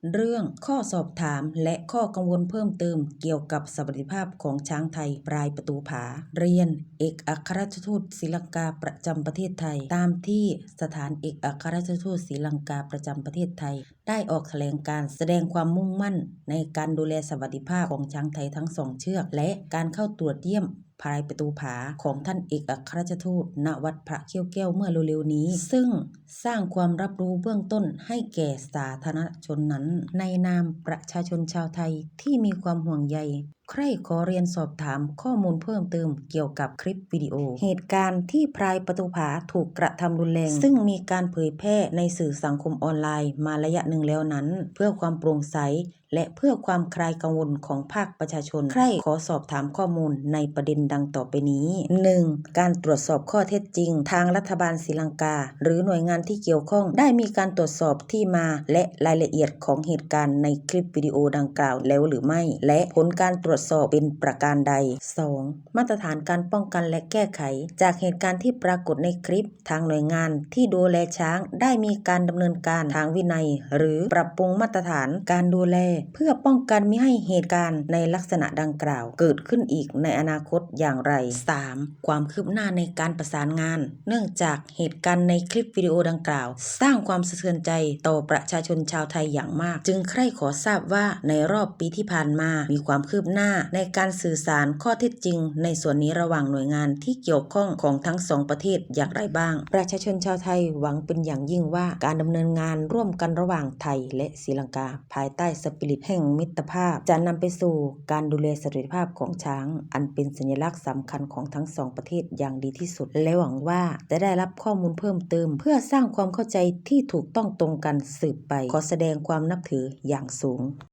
ເລື່ອງຂໍ້ສອບຖາມ ແລະ ຂໍ້ກັງວົນເພີ່ມເຕີມກ່ຽວກັບສະຫວັດດີພາບຂອງຊ້າງໄທປາຍປະຕູຜາ. ເຣີຍນເອກອັຄຣາຊທູດສີລັງກາປະຈຳປະເທດໄທ, ຕາມທີ່ສະຖານເອກອັຄຣາຊທູດສີລັງກາປະຈຳປະເທດໄທ ໄດ້ອອກຖະແຫຼງການສະແດງຄວາມມຸ່ງໝັ້ນໃນການດູແລສະຫວັດດີພາບຂອງຊ້າງໄທທັງສອງເຊືອກ ແລະ ການເຂົ້າຕວດຢ້ຽມ ພາຍປະຕູຜາຂອງທ່ານເອກອັຄຣາຊທູດ ນະວັດ ພະຄ້ຽວແກ້ວ ເມື່ອເລັວໆນີ້, ເຊິ່ງສ້າງຄວາມຮັບຮູ້ເບື້ອງຕົ້ນໃຫ້ແກ່ສາທາລະນະຊົນນັ້ນ. ໃນນາມປະຊາຊົນຊາວໄທທີ່ມີຄວາມຫ່ວງໃຍ, ໃຄ່ຂໍຮຽນສອບຖາມຂໍ້ມູນເພີ່ມເຕີມກ່ຽວກັບຄລິບວິດີໂອເຫດການທີ່ພາຍປະຕູຜາຖືກກະທຳຮຸນແຮງ, ເຊິ່ງມີການເຜີຍແຜ່ໃນສື່ສັງຄົມອອນລາຍມາໄລຍະໜຶ່ງແລ້ວນັ້ນ, ເພື່ອຄວາມໂປ່ງໃສ ແລະ ເພື່ອຄວາມຄລາຍກັງວົນຂອງພາກປະຊາຊົນ, ໃຄ່ຂໍສອບຖາມຂໍ້ມູນໃນປະເດັນດັ່ງຕໍ່ໄປນີ້. ໜຶ່ງ, ການຕວດສອບຂໍ້ເທັດຈິງ, ທາງລັດຖະບານສີລັງກາ ຫຼື ໜ່ວຍງານທີ່ກ່ຽວຂ້ອງ ໄດ້ມີການຕວດສອບທີ່ມາ ແລະ ລາຍລະອຽດຂອງເຫດການໃນຄລິບວິດີໂອດັ່ງກ່າວແລ້ວຫຼືໄມ່ ແລະ ຜົນການຕວດສອບເປັນປະການໃດ? ສອງ, ມາດຕະຖານການປ້ອງກັນ ແລະ ແກ້ໄຂ. ຈາກເຫດການທີ່ປາກົດໃນຄລິບ, ທາງໜ່ວຍງານທີ່ດູແລຊ້າງໄດ້ມີການດຳເນີນການທາງວິໄນ ຫຼື ປັບປຸງມາດຕະຖານການດູແລ ເພື່ອປ້ອງກັນມິໃຫ້ເຫດການໃນລັກສະນະດັ່ງກ່າວເກີດຂຶ້ນອີກໃນອະນາຄົດຢ່າງໃດ? ສາມ, ຄວາມຄືບໜ້າໃນການປະສານງານ. ເນື່ອງຈາກເຫດການໃນຄລິບວິດີໂອດັ່ງກ່າວສ້າງຄວາມສະເທືອນໃຈຕໍ່ປະຊາຊົນຊາວໄທຢ່າງມາກ, ຈຶ່ງໃຄ່ຂໍຊາບວ່າໃນຮອບປີທີ່ຜ່ານມາ ມີຄວາມຄືບໜ້າໃນການສື່ສານຂໍ້ເທັດຈິງໃນສ່ວນນີ້ລະຫວ່າງໜ່ວຍງານທີ່ ກ່ຽວຂ້ອງຂອງທັງສອງປະເທດຢ່າງໃດບ້າງ? ປະຊາຊົນຊາວໄທຫວັງເປັນຢ່າງຍິ່ງວ່າ ການດຳເນີນງານຮ່ວມກັນລະຫວ່າງໄທ ແລະ ສີລັງກາ ພາຍໃຕ້ສະປີລິດແຫ່ງມິດຕະພາບ ຈະນຳໄປສູ່ການດູແລສະຫວັດດີພາບຂອງຊ້າງ ອັນເປັນສັນຍະລັກສຳຄັນຂອງທັງສອງປະເທດຢ່າງດີທີ່ສຸດ ແລະ ຫວັງວ່າຈະໄດ້ຮັບຂໍ້ມູນເພີ່ມເຕີມ ເພື່ອສ້າງຄວາມເຂົ້າໃຈທີ່ຖືກຕ້ອງຕົງກັນສືບໄປ. ຂໍສະແດງຄວາມນັບຖືຢ່າງສູງ.